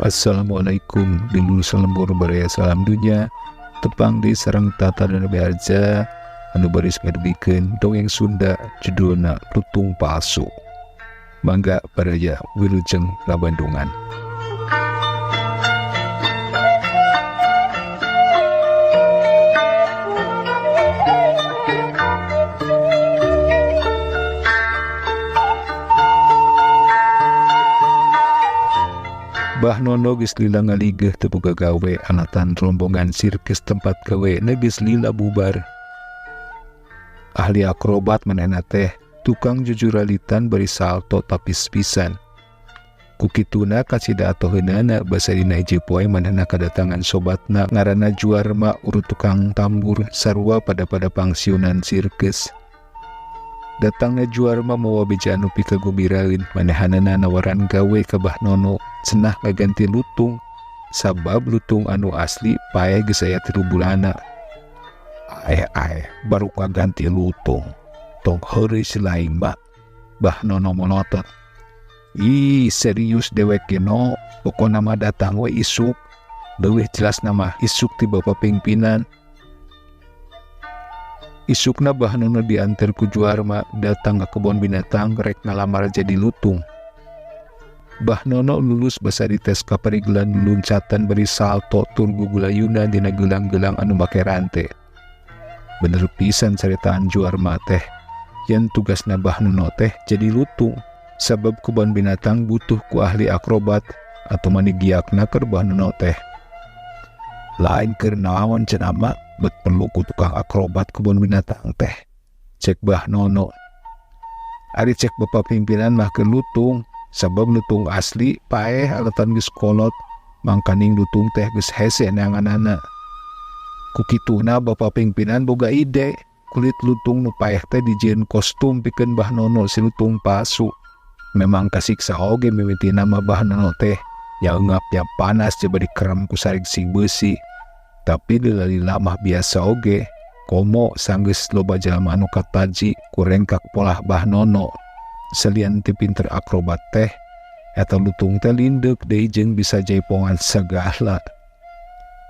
Assalamualaikum dulur salembur baraya, salam dunya. Tepang di sareng Tata dan Beharja anu baris ngadugikeun dongeng Sunda, judulna Lutung Palsu. Mangga baraya, wilujeng ngabandungan. Bah Nono geus lila ngaligeuh teu boga gawe, alatan rombongan sirkus tempat gawe geus lila bubar. Ahli akrobat manehna teh, tukang jujuralitan bari salto tapis pisan. Ku kituna kacida atoheunana basa dina hiji poe manehna kadatangan sobatna ngaranna Juarma, urut tukang tambur sarua pada-pada pangsiunan sirkus. Datangna Juarma mawa beja anu pikagumbiraeun, manehanana nawaran gawe ka Bah Nono, cenah ngaganti lutung sabab lutung anu asli paeh geus aya 3 bulanna. "Aeh aeh, baru ngaganti lutung, tong heureuy si laing, Mbak," Bah Nono monotot. "Ih, serius dewek ge, No. Pokona mah datang we isuk, leuwih jelasna mah isuk ti bapak pimpinan." Isukna Bah Nono diantar ku Juarma datang ke kebun binatang rek ngalamar jadi lutung. Bah Nono lulus basa dites kaparigelan luncatan bari salto tur gugulayunan dina gelang-gelang anu make rante. Bener pisan caritaan Juarma teh. Yen tugasna Bah Nono teh jadi lutung. Sabab kebun binatang butuh ku ahli akrobat atau mani giakna keur Bah Nono teh. "Lain keur naon cenah mah, bet perlu ku tukang akrobat kebun binatang teh?" cek Bah Nono. "Ari cek bapak pimpinan mah keur lutung, sabab lutung asli paeh alatan geus kolot, mangkaning lutung teh geus hese neanganana." Ku kituna bapak pimpinan boga ide, kulit lutung nu paeh teh dijieun kostum pikeun Bah Nono, si lutung palsu. Memang kasiksa oge mimitina mah Bah Nono teh, ya eungap ya panas coba dikerem ku sarigsing beusi. Tapi lila-lila mah biasa oge, komo sanggeus loba jalma anu kataji ku rengkak polah Bah Nono. Salian ti pinter akrobat teh, eta lutung teh lindeuk deui jeung bisa jaipongan sagala.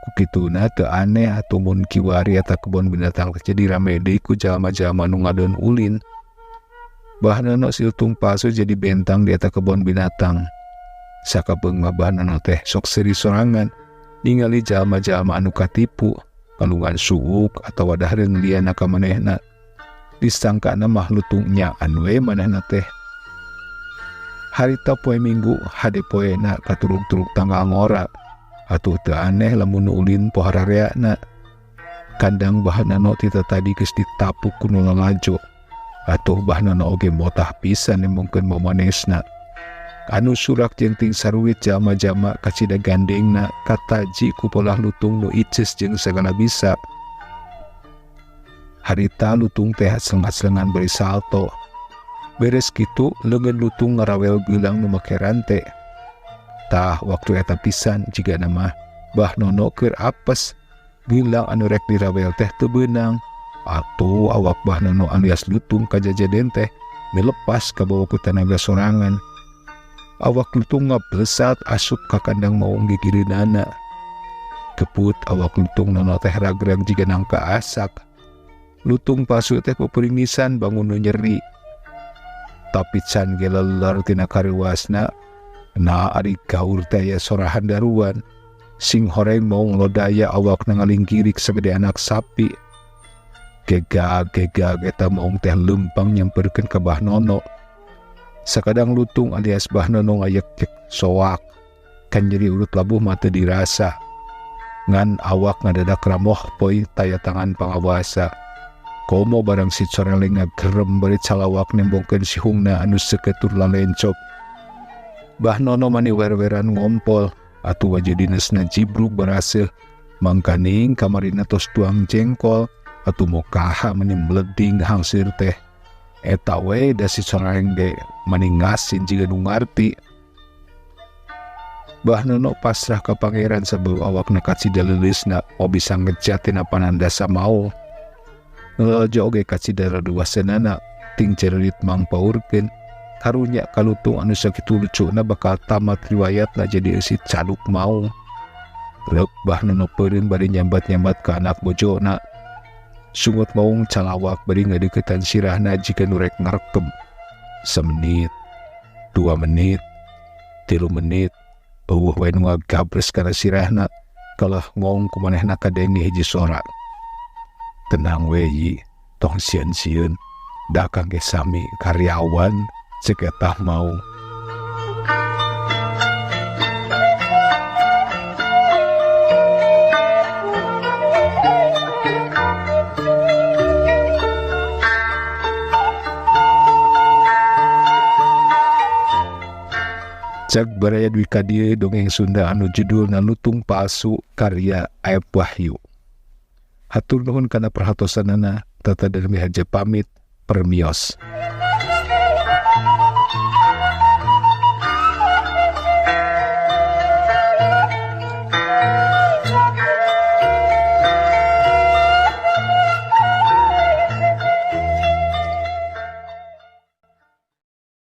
Ku kituna teu aneh atuh mun kiwari eta kebon binatang teh jadi rame deui ku jalma-jalma nu ngadon ulin. Bah Nono si lutung palsu jadi bentang di eta kebon binatang. Sakapeung mah Bah Nono teh sok seuri sorangan ningali jalma-jalma anu katipu kalungan suuk atawa dahareun liana ka manehna. Disangkana mah lutung nyaan we manehna teh. Harita poe Minggu, hade poena katurug-turug tanggal ngora. Atuh teu aneh lamun nu ulin poharareana. Kandang Bah Nono ti tadi geus ditapuk ku nu lalajo. Atuh Bah Nono oge motah pisan embungkeun mamanesna. Anu surak jeung ting saruit jalma-jalma kacida gandengna kataji ku polah lutung nu ices jeung sagala bisa. Harita lutung teh hasleng-haslengan bari salto. Beres kitu leungeun lutung ngarawel geulang nu make rante. Tah, waktu eta pisan jigana mah Bah Nono keur apes, geulang anu rek dirawel teh teu beunang. Atuh awak Bah Nono alias lutung kajajaden teh milepas kabawa ku tanaga sorangan. Awak lutung ngablesat asup ka kandang maung gigireunana. Keput awak lutung Nono teh ragrag jiga nangka asak. Lutung palsu teh pupuringisan bangun nu nyeri. Tapi can ge leler tina kariwasna, nah ari gaur teh aya sora handaruan. Sing horeng maung lodaya, awakna ngalingkirik sagede anak sapi. Gegag gegag eta maung teh leumpang nyamperkeun ka Bah Nono. Sakadang lutung alias Bah Nono ngayek-yek soak. Kan nyeri urut labuh mah teu dirasa. Ngan awak ngadadak ramoh poi taya tangan pangawasa. Komo barang si coreleng ngagerem bari calawak nembongkeun sihungna anu seukeut tur lalencop. Bah Nono mani wer-weran ngompol, atuh wajah dinesna jibrug baraseuh. Mangkaning kamarina tos tuang jengkol, atuh mokaha mani meleding hangsir teh. Eta we da si coreleng ge mani ngasin jiga nu ngarti. Bah Nono pasrah ka Pangeran sabab awakna kacida leuleusna, moal bisa ngejat tina panandasa maung. Lalajo oge kacida raduaseunana ting cererit mangpaurkeun. Karunya ka lutung anu sakitu lucuna bakal tamat riwayatna jadi eusi caduk maung. Reuk Bah Nono peureun bari nyambat-nyambat ka anak bojona. Sungut maung calawak bari ngadeuketan sirahna jiga nu rek ngarekem. Samenit, 2 menit, 3 menit, eueuh we nu ngagabres kana sirahna, kalah ngong ku manehna kadenge hiji sora. Tenang we yi, tong sieun-sieun, da akang ge sami karyawan, ceuk eta maung. Cek baraya duwi ka dieu dongeng Sunda anu judulna Lutung Palsu karya Aep Wahyu. Hatur nuhun kana perhatosanana, Tata Darmi Harja pamit, permios.